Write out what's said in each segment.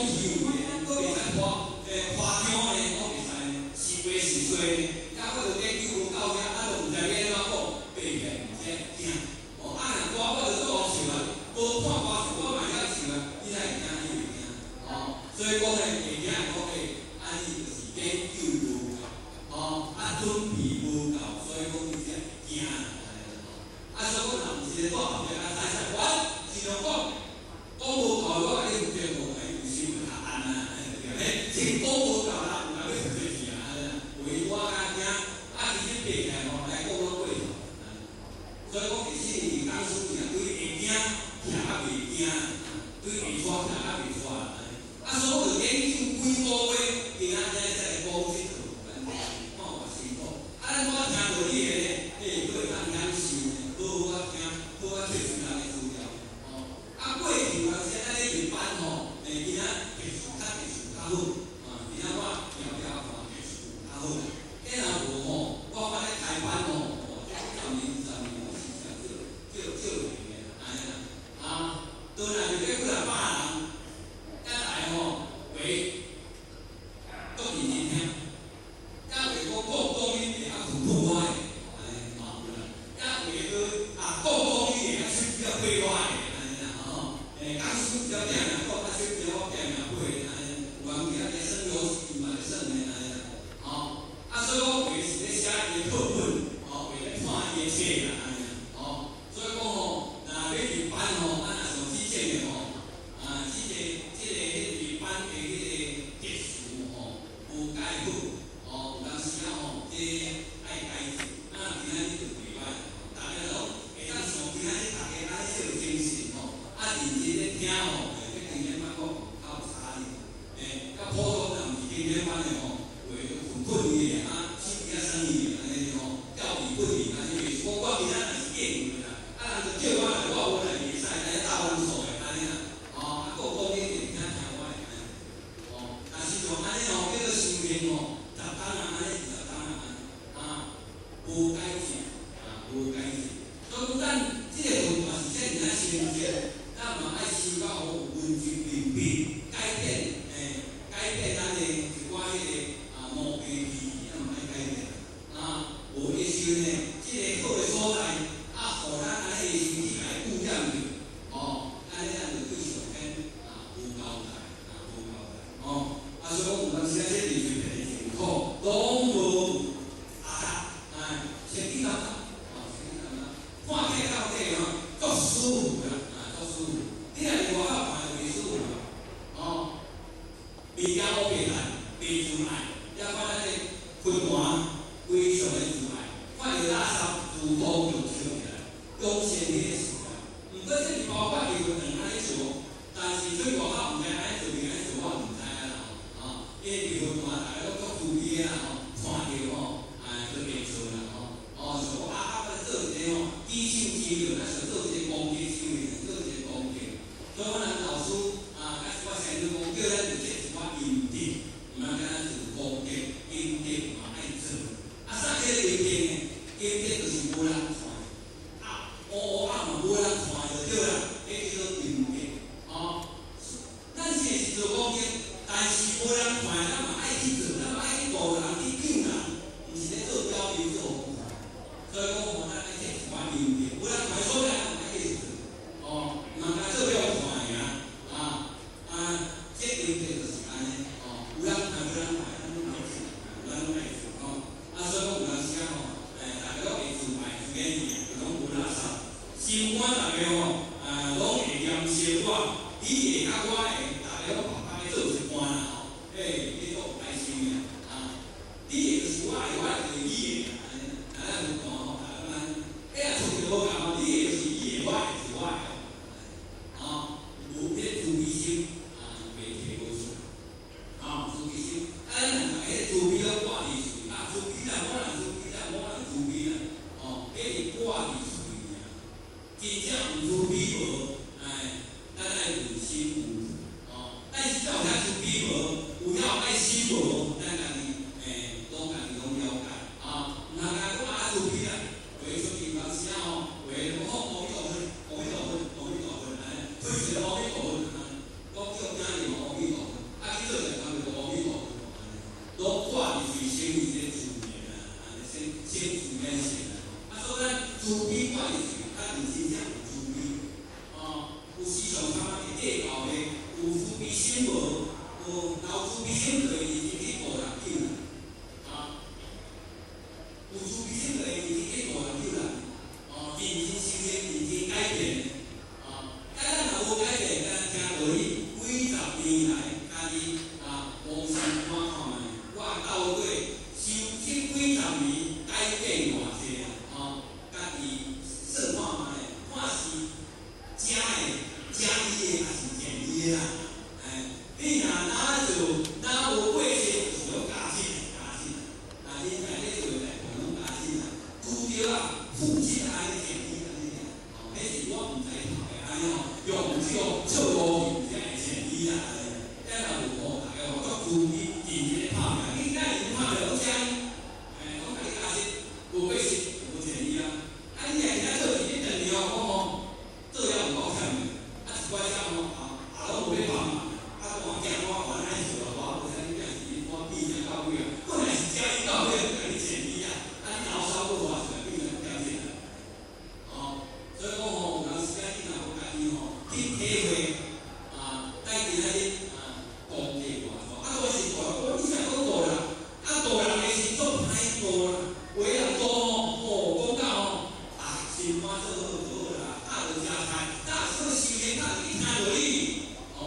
虛偽的，閣袂使誇誇張的，攏袂使呢，是話是說呢。啊，我著研究無夠遐，啊，就毋知欲按怎講，白騙毋知驚。哦，啊，若歌我著做笑啊，無看歌詞我嘛會曉唱啊，你哪會驚？你袂驚？哦，所以講呢，會驚講欸，按呢就是研究無夠，哦，啊，準備無夠，所以講你才會驚啦，啊，所以講若毋是咧帶後壁，啊，使使，我盡量講，講無夠，我共你負責無，伊有時會較按啊，對嘿，真講無夠啦，有人欲負責去啊，為我較驚，啊，其實爬起來吼來講攏過頭，所以講其實是講師爾，對會驚，徛較袂驚，對會帶徛較袂帶，啊，所以我就研究幾個月，今仔日才來講這課，看偌辛苦。啊，咱我聽著你的咧，欸，閣會當享受呢，好好仔聽，好好吸收人的資料，哦。啊，過去有當時咱咧入班吼，欸，今仔技術較技術較好，啊，今仔我調調看技術較好啦。今若無吼，我看咧開班吼，哦，這十年20年攏是少少少閒的，按呢啦。啊，倒來就這幾若百人，一來吼，話足認真聽，一話講講講你會曉困困我的，按呢嘛有啦。一話閣啊講講你會曉喙比較配我的，按呢啦吼。欸，講師比較拼命講，啊，喙比較我拼命配，按呢有人伫遐咧耍遊戲嘛咧耍的，按呢啦，吼。啊，所以講話是咧寫伊的課本，吼，話咧看伊的冊啦，按呢啦，吼。所以講吼，若欲入班吼，啊，若像這種的吼，啊，這個彼入班的彼個秩序吼，無蓋好，哦，有當時仔吼，這愛改進，啊，今仔日就袂歹，逐家攏會當像今仔日逐家按呢這個精神吼，啊，認真咧聽吼，欸，這經典班我較有差哩，欸，佮普通人毋是經典班的吼，話就困困去的，啊，手機仔耍去的，按呢吼，吊起困去，按呢袂講我今仔若是應付啦，啊，人就叫我來，我無來袂使，按呢鬥阮數的，按呢啦，哦，啊，閣講你會聽聽我的，按呢，哦，若是像按呢吼，叫做修煉吼，10工啊，按呢20工啊，按呢，啊，無改進，啊，無改進。所以講，咱這個文化是遮爾仔深切，咱嘛愛修到好文質彬彬，改變，欸，改變咱的一寡彼個啊毛病脾氣，咱嘛愛改變。啊，無的時陣呢，這個好的所在，啊，予咱按呢的心去共伊污染著，哦，按呢咱就對上天啊無交代，啊無交代，哦，啊，所以講有當時啊，這二十的辛苦，攏無壓力，哎，清氣沓沓，哦，清氣沓沓，看起來到底吼，足舒服啦，啊，足舒服。你若佇外口看就袂舒服啦，哦，袂驚烏白來，袂自愛，抑看咱這佛壇非常的自愛，看著垃圾自動就拾起來，湧現彼個時代。毋過這是包括佇佛堂按呢做，但是出外口毋知按呢做，袂按呢做，我毋知影啦吼，啊，因為佇佛壇逐家攏足慈悲的啦吼，看著吼，哎，就會做啦吼，哦，像講啊啊，我做一個吼，舉手之勞，咱想做一個功德手呢，做一個功德。所以阮老師啊，佮我先生講，叫咱就這一寡陰德，毋通敢若做功德，陰德嘛愛做。啊，啥叫陰德呢？陰德就是無人看，啊，烏烏暗嘛無人看就對啦，彼叫做陰德。哦，咱是是做功德，但是無人看，咱嘛愛去做，咱嘛愛去度人，去救人，毋是咧做表面做予看。所以講吼，咱愛這一寡陰德，無人看所在，咱嘛愛去做。哦，毋通干做予看爾，啊啊，這陰德就是按呢，哦，有人看無人看，咱攏愛做，咱攏愛做吼。啊，所以講有當時啊吼，欸，逐家攏會自愛自願意，就攏無垃圾。心肝逐家吼，啊，攏會念小我，你會佮我會，逐家攏白白做一半啦吼，欸，你足開心的啊。你的就是我的，我的就是你的，按呢，啊，咱有看吼，逐家按呢，欸，出去無仝吼，你的就是你的，我的就是我的，啊，無彼個慈悲心啊，袂提無出來，啊，慈悲心，啊，咱若逐家彼個慈悲攏掛佇喙，啊，慈悲啦，我若慈悲啦，我若慈悲啦，哦，彼是掛佇喙爾，真正有慈悲無？哎，咱愛問心無愧，哦，但是有遐慈悲無？有遐愛心無？咱家己欸，攏家己攏了解，啊，毋通干講啊慈悲啦，話出去有當時啊吼，話講阿彌陀佛，阿彌陀佛，阿彌陀佛，按呢，推一個阿彌陀佛，按呢，講叫囝兒阿彌陀佛，無若有慈悲心就會認真去度人救人，啊，有慈悲心就會認真去度人救人，哦，認真修行，認真改變，啊，啊，咱若無改變，敢若聽道理，幾十年來，家己啊，無心看看覓，我鬥過修這幾十年改變偌濟啊，哦，家己算看覓，看是正的、正義的，還是善意的啦？哎，你若哪做哪無過失，就是講加薪加薪啊！恁在咧做的代志攏加薪啊，拄著啊，負責安呢善意按呢爾，哦，彼是我毋知頭的按呢吼，用這個錯誤去才會善意啦，按呢。咱若無吼，逐家吼足慈悲，認真咧拍拼，你若認真拍拼，攏正，哎，攏共你加薪，無過失，無善意啊。啊，你若是咧做一日頓去吼，講吼，做了有夠忝的，啊一寡只吼啊啊攏無欲幫忙，啊大囝我原來做啊，我無啥物囝是我變成到尾啊，本來是正義到尾就共你善意啊，啊你老梢閣話出來變成點這啊？哦，所以講吼，有當時間你若無家己吼去體會啊，咱今仔日啊，功課偌大，啊，我是大，我你啥講大人，啊大人的時足歹度啦，有的人度吼，哦，講到吼，啊，心肝做好就好啦，啊，就食菜，啊，什麼修行，啊，去聽道理，哦，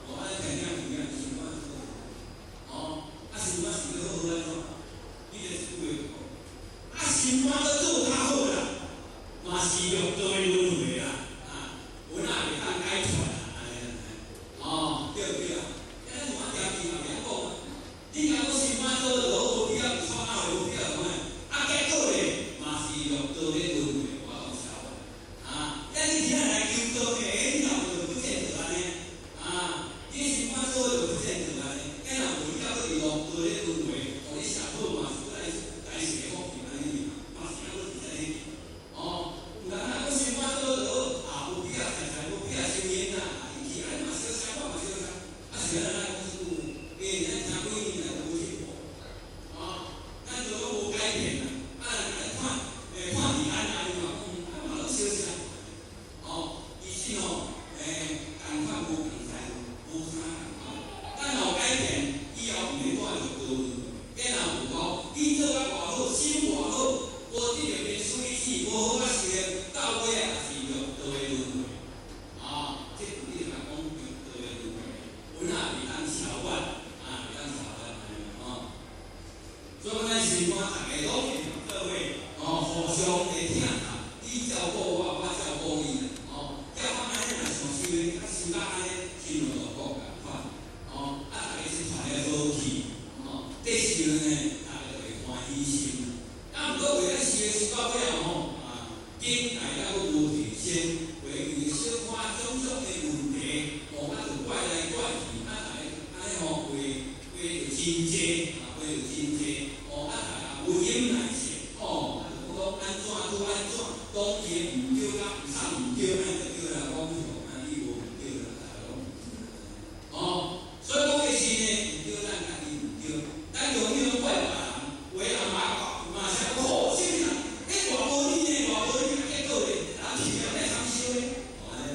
哦，按呢聽聽聽聽，心肝做好，哦，啊，心肝是欲好好按怎？你這一句話講，啊，心肝都做較好啦，嘛是六道的輪迴啦，啊，有哪會當解脫啦，按呢，哦，對毋對啊？咱有法條件嘛袂曉講啊，你若講心肝做就好，無必要創阿會，無必要創啊，啊，結果咧，嘛是六道的輪迴，我講笑話，啊，咱你今仔來求道的，你若就不見得按呢，啊，你心肝做就不見得按呢，咱若無你猶閣佇六道的輪迴，予你社會嘛是閣來來世福氣按呢爾，嘛是猶閣佇這裡，哦，有人若講心肝做就好，啊，無必要食菜，無必要修行啦，啊，你去按呢嘛相像，我嘛相像，啊，是按怎講這句話？因為咱聽幾年來都無進步，啊，咱都攏無改變啊，啊，若來看，欸，看佇咱安呢嘛，講，啊嘛攏相像，哦，其實吼，欸，仝款無仝在，無啥仝款。咱若有改變，以後毋免帶六道輪迴。咱若無講，你做甲偌好，心偌好，無得著邊處理死，無好甲修行，到尾也是六道的輪迴。啊，這句你就講六道的輪迴，有哪會當超越，啊，會當超越按呢吼。所以講咱心肝逐家攏會做伙，哦，互相的疼惜，你照顧我，我照顧你啦，哦，結果按呢若想修行，啊修到按呢，心就講仝款，哦，啊，逐家是團個和氣，哦，這時陣呢，逐家就會歡喜心。啊，毋過為咱修行修到尾後吼，啊，境界猶閣無提升，會因為小可種種的問題，哦，啊，就怪來怪去，啊，逐家按呢吼，話話就真濟，啊，話就真濟，哦，啊，逐家無忍耐性，哦，啊，就講講按怎拄按怎，講伊的毋對佮毋送毋對，按呢就對啦，講哦，啊，你無毋對啦，逐家攏毋對啦，哦，所以講其實呢，毋對咱家己毋對，咱用彼種怪別人，有的人嘛嘛是講吼，啥物人？欸，偌無你呢，偌無你，啊，結果咧，人是了咧參燒咧，哦，按呢，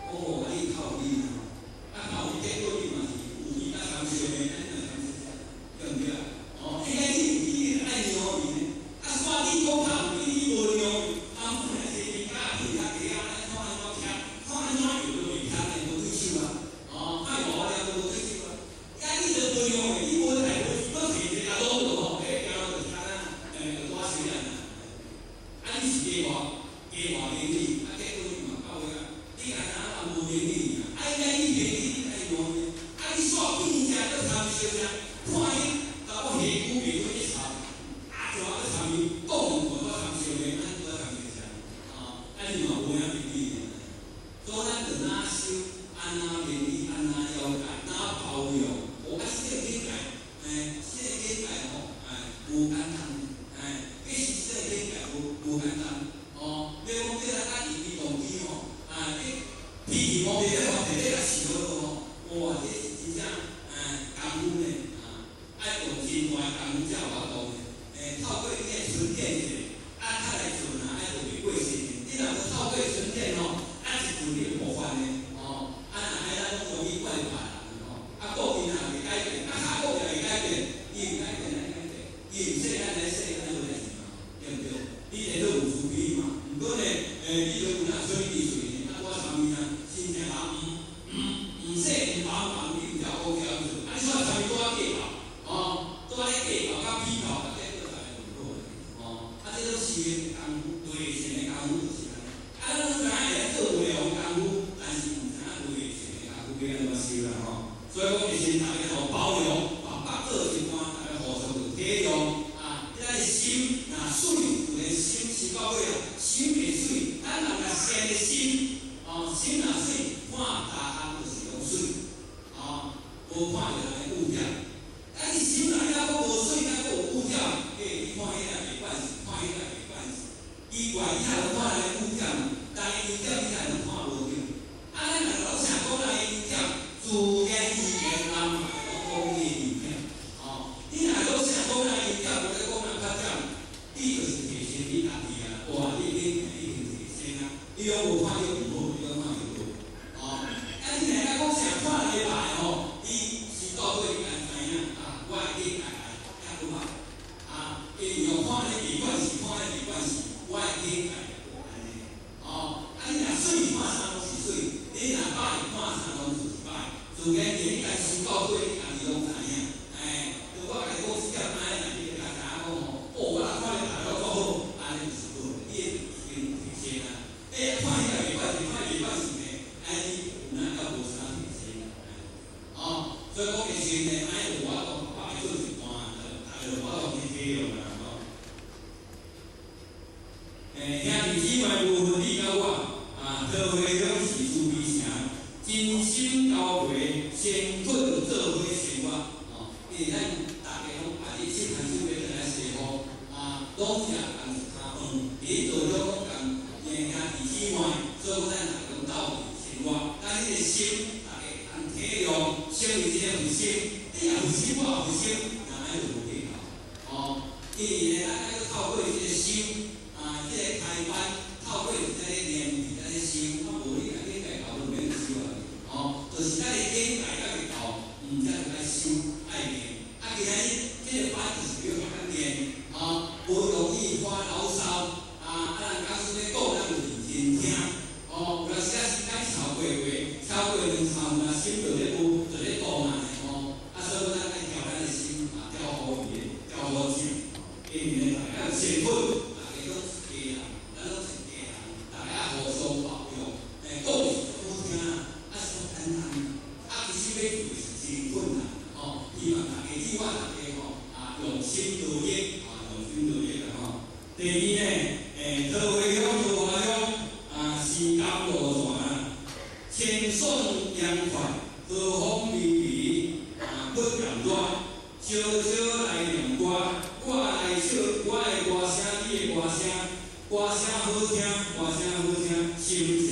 講哦，啊，你較有理吼，啊，較有理，結果你嘛是有理佮參燒的，按呢參燒啥？對毋對啊？哦，應該你有理，你愛讓伊呢，啊，煞你講較有理，你無讓伊，啊，本來是伊較去較低啊，按怎按怎徛，看按怎用都袂徛，無對手啊，哦，莫無了都無對手啊，啊，你就無讓伊，你無代無志，閣提一個攞落吼，彼個行路就徛啊，欸，就大小眼啊。啊，你是加偌加偌明理，啊，結果你嘛到尾啊，你若哪人無明理啊，應該你明理，你愛讓伊，啊，你煞變正閣參燒啥？看伊查某下久袂去咧吵，啊，怎閣參伊講兩句閣參燒的，按呢閣參燒啥？啊，啊，你嘛無影明理呢。所以咱就哪修，按怎明理，按怎了解，哪包容，哦，啊，這個境界，欸，這個境界吼，欸，無簡單，欸，其實這個境界無簡單，哦，你講叫咱啊伊動機吼，啊，你脾氣無袂咧吼，摕咧來飼落吼，哇，這是真正欸功夫呢，啊，愛用真大功夫才有法度呢。欸，透過你的沉澱一下，啊，較來做若愛就袂過身的。你若無透過沉澱吼，啊，一陣你就無法呢，哦，啊，若愛咱攏容易怪別人吼，啊，顧今若袂改心，大家互包容，把腹做習慣，大家互相就體諒。啊，咱的心若媠，有個心心到尾啊，心會媠，咱人若善的心，哦，心若媠，看逐項就是攏媠，哦，無看著人的污點。啊，你心內猶閣無媠，猶閣有污點，欸，你看彼個袂慣勢，看彼個袂慣勢，奇怪，你若無看人的污點，人的優點你才會看無著。啊，咱若攏想講人的優點，自然而然人嘛會攏講你的優點。哦，你若攏想講人的優點，無咧講人缺點，你就是提升你家己啊！哇，你已經提升啊！你攏無看著毋好，你攏看著好。哦，啊，你若講想看人的歹吼，你是到尾你家知影啊，我會境界較閣歹。啊，因為用看咧袂慣勢，看咧袂慣勢，我的境界無按呢。哦，啊，你若媠看啥攏是媠，你若歹看啥攏就是歹。自然你家想到尾，你家己攏知影。哎，如果我共你講這點，按呢，你就較知影講吼，哦，我若看咧大家攏足好，按呢就是好，你已經提升啊。欸，看彼個袂慣勢，看袂慣勢呢，按呢有哪猶無啥提升啊？哦，所以講其實呢，按呢有法度別個做一半，大家就有法度去體諒啦，吼。欸，兄弟姊妹無分你佮我，啊，桃花鄉是慈悲城，真心交陪，誠懇做伙生活，哦，因為咱大家攏啊，佇七牽手欲轉來西湖，啊，攏食仝一跤飯，佇桃鄉攏仝兄弟姊妹，所以講咱大家攏鬥陣生活，咱彼個心，大家會當體諒，成為一個佛心，你若佛心，我也佛心，那按呢就無計較，哦，因為呢，咱愛閣透過這個心，啊，這個開班，透過這個念，這個心，啊，無你家境界高就免修啊，哦，就是咱的境界較會高，毋才就愛修愛念，啊，今仔日這個班就是欲予咱練，哦，無容易發牢騷，啊，啊，人講師咧講，咱就認真聽，哦，有當時啊時間超過話，超過兩三分啊，心就咧有，就咧動啊，哦，啊，所以講咱愛調咱的心，啊，調好伊，調好正，因為呢，大家有身份，大家攏一家人，咱攏一家人，大家互相包容，欸，講是好聽，啊，是簡單，啊，其實欲做是真困難，吼，希望大家你我大家吼，啊，用心努力，啊，用心努力啦吼。第二呢，欸，桃花鄉桃花鄉啊，是甘露泉，清爽涼快，和風微微，啊，不炎熱，悄悄來念歌，我來唱我的歌聲，你的歌聲，歌聲好聽，歌聲好聽，心情